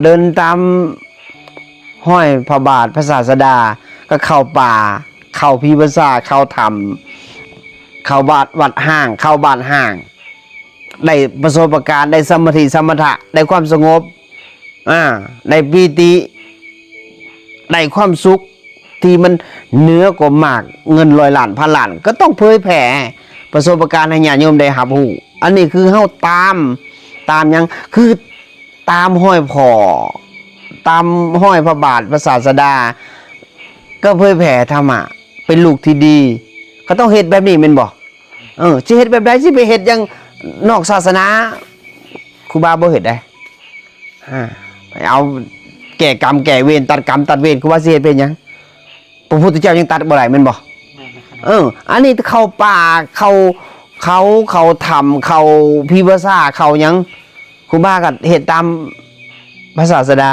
ເດີນຕາມຮອຍພະບາດພະສາດສະດາ ກໍເຂົ້າປ່າ ເຂົ້າຜີພາສາ ເຂົ້າຖ້ຳ ເຂົ້າບາດວັດຮ້າງ ເຂົ້າບ້ານຮ້າງ ໄດ້ປະສົບປະການ ໄດ້ສະມາທິສະມະຖະ ໄດ້ຄວາມສະຫງົບ ອາ ໄດ້ປີຕິ ໄດ້ຄວາມສຸກທີ່ມັນເໜືອກວ່າໝາກເງິນຮ້ອຍລ້ານພັນລ້ານ ກໍຕ້ອງເຜີຍແຜ່ປະສົບປະການໃຫ້ຍາດໂຍມໄດ້ຮັບຮູ້. ອັນນີ້ຄືເຮົາຕາມ ຕາມຫຍັງ? ຄືຕາມຮອຍພໍ່ ຕາມຮອຍພະບາດພະສາດສະດາ ກໍເຜີຍແຜ່ທຳມະ ເປັນລູກທີ່ດີ ກໍຕ້ອງເຮັດແບບນີ້ແມ່ນບໍ່? ເອີ ຊິເຮັດແບບໃດ? ຊິໄປເຮັດຫຍັງນອກສາສະໜາ? ຄູບາບໍ່ເຮັດໃດ ອາ ໄປເອົາແກ້ກຳແກ້ເວນ ຕັດກຳຕັດເວນ ຄູບາຊິເຮັດເປັນຫຍັງ? ພະພຸດທະເຈົ້າຍັງຕັດບໍ່ໄດ້ແມ່ນບໍ່? ແມ່ນແລ້ວ ເອີ ອັນນີ້ເຂົ້າປ່າ ເຂົ້າເຂົາ ເຂົ້າຖ້ຳ ເຂົ້າຜີພາສາ ເຂົ້າຫຍັງ ຄູບາກໍເຮັດຕາມພະສາດສະດາ.